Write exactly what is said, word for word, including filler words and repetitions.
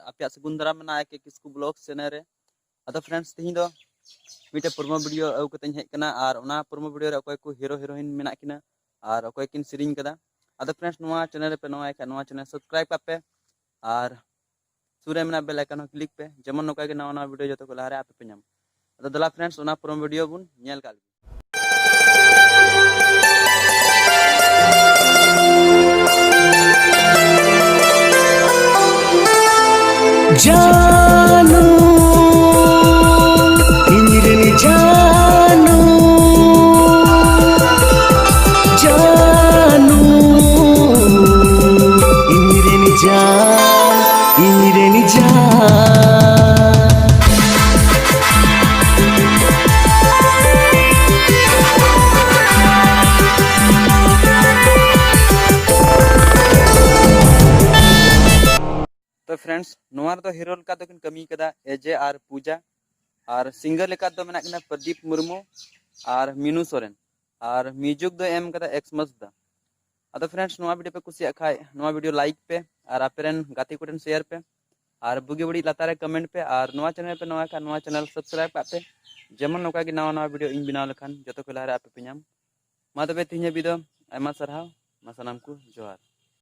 ᱟᱯᱮᱭᱟᱜ ᱥᱟᱹᱜᱩᱱ ᱫᱟᱨᱟᱢ ᱢᱮᱱᱟᱜᱼᱟ ᱮ ᱠᱮ ᱠᱤᱥᱠᱩ ᱵᱞᱚᱜᱽ ᱪᱮᱱᱮᱞ ᱨᱮ᱾ ᱟᱫᱚ ᱯᱷᱨᱮᱱᱰᱥ, ᱛᱮᱦᱮᱧ ᱫᱚ ᱢᱤᱫᱴᱮᱡ ᱯᱨᱳᱢᱳ ᱵᱷᱤᱰᱤᱭᱳ ᱟᱹᱜᱩ ᱠᱟᱛᱮᱧ ᱦᱮᱡ ᱟᱠᱟᱱᱟ, ᱟᱨ ᱚᱱᱟ ᱯᱨᱳᱢᱳ ᱵᱷᱤᱰᱤᱭᱳ ᱨᱮ ᱚᱠᱚᱭ ᱠᱚ ᱦᱤᱨᱳ ᱦᱤᱨᱳᱭᱤᱱ ᱢᱮᱱᱟᱜ ᱠᱤᱱᱟ ᱟᱨ ᱚᱠᱚᱭ ᱠᱤᱱ ᱥᱮᱨᱮᱧ ᱠᱟᱫᱟ᱾ ᱟᱫᱚ ᱯᱷᱨᱮᱱᱰᱥ, ᱱᱚᱣᱟ ᱪᱮᱱᱮᱞ ᱨᱮᱯᱮ ᱱᱟᱣᱟ ᱠᱷᱟᱱ ᱱᱚᱣᱟ ᱪᱮᱱᱮᱞ ᱥᱟᱵᱥᱠᱨᱟᱭᱤᱵ ᱠᱟᱜ ᱯᱮ, ᱟᱨ ᱥᱩᱨ ᱨᱮ ᱢᱮᱱᱟᱜ ᱵᱮᱞ ᱟᱭᱠᱚᱱ ᱦᱚᱸ ᱠᱞᱤᱠ ᱯᱮ, ᱡᱮᱢᱚᱱ ᱱᱚᱝᱠᱟ ᱜᱮ ᱱᱟᱣᱟ ᱱᱟᱣᱟ ᱵᱷᱤᱰᱤᱭᱳ ᱡᱚᱛᱚ ᱠᱚ ᱞᱟᱦᱟᱨᱮ ᱟᱯᱮ ᱯᱮ ᱧᱟᱢᱟ᱾ ᱟᱫᱚ ᱫᱮᱞᱟ ᱯᱷᱨᱮᱱᱰᱥ, ᱚᱱᱟ ᱯᱨᱳᱢᱳ ᱵᱷᱤᱰᱤᱭᱳ ᱵᱚᱱ ᱧᱮᱞ ᱠᱟᱜ ᱞᱮᱜᱮ᱾ ᱡᱟᱱᱩ, ᱤᱧ ᱨᱮᱱ ᱡᱟᱱᱩ, ᱡᱟᱱᱩ, ᱤᱧ ᱨᱮᱱ ᱡᱟᱱ, ᱤᱧ ᱨᱮᱱ ᱡᱟᱱ᱾ ᱛᱚ ᱯᱷᱨᱮᱱᱰᱥ, ᱱᱚᱣᱟ ᱨᱮᱫᱚ ᱦᱤᱨᱳ ᱞᱮᱠᱟ ᱫᱚᱠᱤᱱ ᱠᱟᱹᱢᱤ ᱠᱟᱫᱟ ᱮᱡᱮ ᱟᱨ ᱯᱩᱡᱟ, ᱟᱨ ᱥᱤᱝᱜᱟᱨ ᱞᱮᱠᱟ ᱫᱚ ᱢᱮᱱᱟᱜ ᱠᱤᱱᱟ ᱯᱨᱚᱫᱤᱯ ᱢᱩᱨᱢᱩ ᱟᱨ ᱢᱤᱱᱩ ᱥᱚᱨᱮᱱ, ᱟᱨ ᱢᱤᱭᱩᱡᱤᱠ ᱫᱚ ᱮᱢ ᱠᱟᱫᱟ ᱮᱠᱥ ᱢᱟᱥᱫᱟ᱾ ᱟᱫᱚ ᱯᱷᱨᱮᱱᱰᱥ, ᱱᱚᱣᱟ ᱵᱷᱤᱰᱤᱭᱳ ᱯᱮ ᱠᱩᱥᱤᱭᱟᱜ ᱠᱷᱟᱡ ᱱᱚᱣᱟ ᱵᱷᱤᱰᱤᱭᱳ ᱞᱟᱭᱤᱠ ᱯᱮ, ᱟᱨ ᱟᱯᱮ ᱨᱮᱱ ᱜᱟᱛᱮ ᱠᱚᱴᱷᱮᱱ ᱥᱮᱭᱟᱨ ᱯᱮ, ᱟᱨ ᱵᱩᱜᱤ ᱵᱟᱹᱲᱤᱡ ᱞᱟᱛᱟᱨ ᱨᱮ ᱠᱚᱢᱮᱱᱴ ᱯᱮ, ᱟᱨ ᱱᱚᱣᱟ ᱪᱮᱱᱮᱞ ᱯᱮ ᱱᱟᱣᱟ ᱠᱷᱟᱱ ᱱᱚᱣᱟ ᱪᱮᱱᱮᱞ ᱥᱟᱵᱥᱠᱨᱟᱭᱤᱵ ᱠᱟᱜ ᱯᱮ, ᱡᱮᱢᱚᱱ ᱱᱚᱝᱠᱟ ᱜᱮ ᱱᱟᱣᱟ ᱱᱟᱣᱟ ᱵᱷᱤᱰᱤᱭᱳ ᱤᱧ ᱵᱮᱱᱟᱣ ᱞᱮᱠᱷᱟᱱ ᱡᱚᱛᱚ ᱠᱷᱚᱱ ᱞᱟᱦᱟᱨᱮ ᱟᱯᱮ ᱯᱮ ᱧᱟᱢ᱾ ᱢᱟ ᱛᱚᱵᱮ ᱛᱮᱦᱮᱧ ᱦᱟᱹᱵᱤᱡ ᱫᱚ ᱟᱭᱢᱟ ᱥᱟᱨᱦᱟᱣ, ᱢᱟ ᱥᱟᱱᱟᱢ ᱠᱚ ᱡᱚᱦᱟᱨ᱾